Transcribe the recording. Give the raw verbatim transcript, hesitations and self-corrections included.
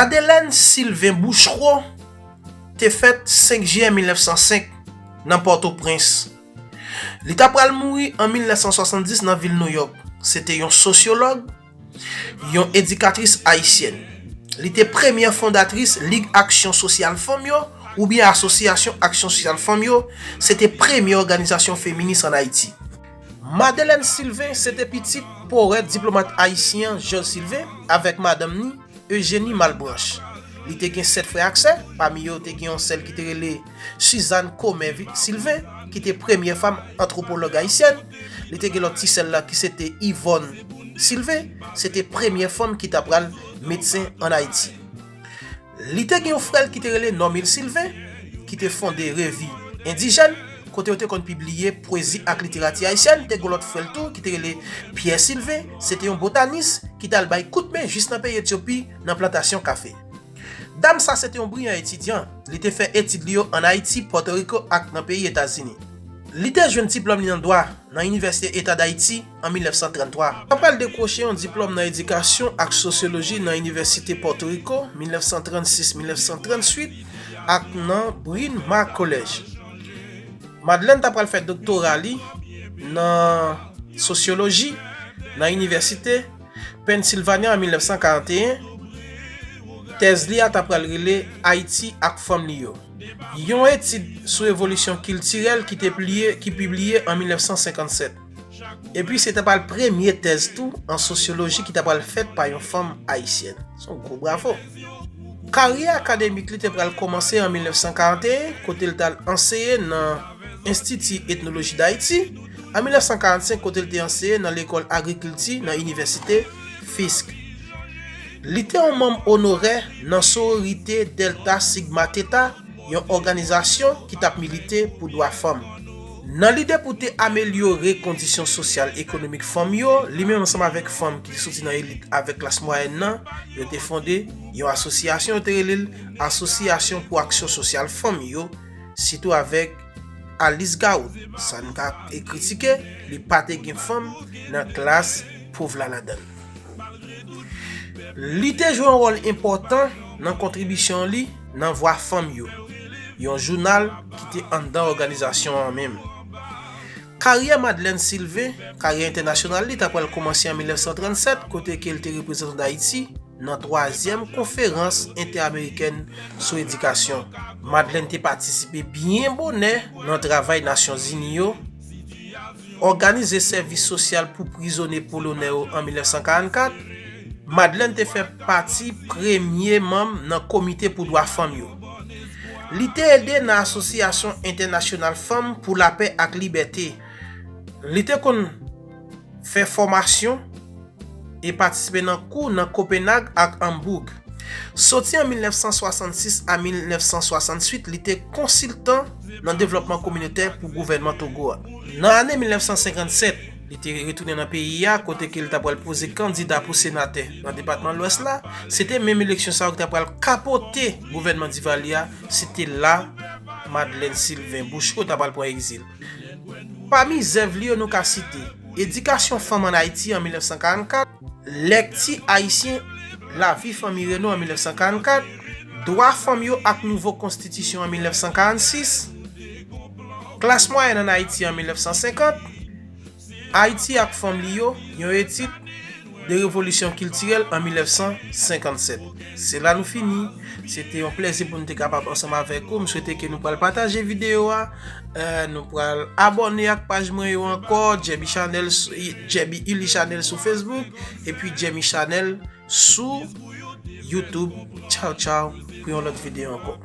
Madeleine Sylvain Bouchereau te fèt senk jiyè mil nèf san senk nan Pòtoprens. Li ta pral mouri an mil nèf san swasanndis nan vil Nouyòk. Se te yon sosyològ, yon edikatris ayisyèn. Li te premyè fondatris Lig Aksyon Sosyal Fanm yo, oubyen Asosyasyon Aksyon Sosyal Fanm yo, se te premye òganizasyon feminis ann Ayiti. Madeleine Sylvain se te pitit powèt diplomat ayisyen Georges Sylvain avèk madanm ni, Eugénie Malbranche. Li te gen sèt frè ak sè, pami yo te gen yon sè l ki te rele Suzanne Commet Sylvain, ki te premyè fanm antwopològ ayisyèn. Li te gen lòt ti sè l la ki se te Yvonne Sylvain, se te premyè fanm ki ta pral medsen ann Ayiti. Li te gen yon frè l ki te rele Normil Sylvain, ki te fonde Revi Endijèn, kote yo te konn pibliye pwezi ak literati ayisyèn. Te gen lòt frè l tou ki te rele Pierre Sylvain, se te yon botanis ki t al bay kout men jis nan peyi Etyopi nan plantasyon kafe. Dam sa se te yon briyan etidyan. Li te fè etid li yo ann Ayiti, Pòtoriko ak nan peyi Etazini. Li te jwenn diplòm li nan dwa nan Inivèsite Eta Dayiti an mil nèf san tranntwa. Li pral dekwoche yon diplòm nan edikasyon ak sosyoloji nan Inivèsite Pòtoriko mil nèf san trannsis mil nèf san tranntuit ak nan Bryn Mawr College. Madeleine ta pral fè doktora li nan sosyoloji nan Inivèsite Pennsylvania an mil nèf san karanteyen. Tèz li a ta pral rele Ayiti ak fanm li yo. Yon etid sou evolisyon kiltirèl ki te pliye, ki pibliye an mil nèf san senkannsèt. Epi se ta pral premye tèz tou an sosyoloji ki ta pral fèt pa yon fanm ayisyèn. Se yon gwo bravo. Karyè akademik li te pral kòmanse an mil nèf san karanteyen, kote l t al anseye nan Enstiti Etnoloji Dayiti, an mil nèf san karannsenk, kote l te anseye nan Lekòl Agrikilti nan Inivèsite Fisk. Li te yon manm onorè nan Sororite Delta Sigma Theta, yon òganizasyon ki t ap milite pou dwa fanm. Nan lide pou te amelyore kondisyon sosyal ekonomik fanm yo, li menm ansanm avèk fanm ki te soti nan elit avèk klas mwayèn nan, yo te fonde yon asosyasyon, yo te rele l Asosyasyon pou Aksyon Sosyal Fanm yo, sitou avèk Alice Gaoud. Sa n ka kritike, li pa te gen fanm nan klas pòv la ladan l. Li te jwe yon wòl enpòtan nan kontribisyon li nan Vwa Fanm yo, yon jounal ki te anndan òganizasyon an menm. Karyè Madeleine Sylvain, karyè entènasyonal li, ta pral kòmanse an mil nèf san trannsèt, kote ke l te reprezante Dayiti nan twazyèm konferans entèamerikèn sou edikasyon. Madeleine te patisipe byen bonè nan travay Nasyonzini yo, òganize sèvis sosyal pou prizonye polonè yo an mil nèf san karannkat. Madeleine te fè pati premye manm nan Komite pou Dwa Fanm yo. Li te ede nan Asosyasyon Entènasyonal Fanm pou Lapè ak Libète. Li te konn fè fòmasyon e patisipe nan kou nan Kopenhag ak Hamburg. Soti an mil nèf san swasannsis a mil nèf san swasanntuit, li te konsiltan nan devlòpman kominotè pou gouvènman Togo a. Nan ane mil nèf san senkannsèt, li te retounen nan peyi a, kote ke li ta pral poze kandida pou senatè nan depatman Lwès la. Se te menm eleksyon sa yo ki ta pral kapote gouvènman Divalye a. Se te la Madeleine Sylvain Bouchereau ta pral pran egzil. Pami zèv li yo, nou ka site Edikasyon fanm ann Ayiti an mil nèf san karannkat, Lèkti ayisyen, Lavi Fanmi Reno an mil nèf san karannkat, Dwa fanm yo ak nouvo konstitisyon an mil nèf san karannsis, Klas mwayèn ann Ayiti an mil nèf san senkant, Ayiti ak fanm li yo, yon etid de revolisyon kiltirèl an mil nèf san senkannsèt. Se la nou fini. Se te yon plèzi pou nou te kapab ansanm avèk ou. M swete ke nou pral pataje videyo a. Eh, nou pral abòne ak paj mwen yo ankò, Djèbi Chanèl, Djèbi Ili Chanèl sou Facebook, epi Djèmi Chanèl sou YouTube. Tchaw, tchaw, pou yon lòt videyo ankò.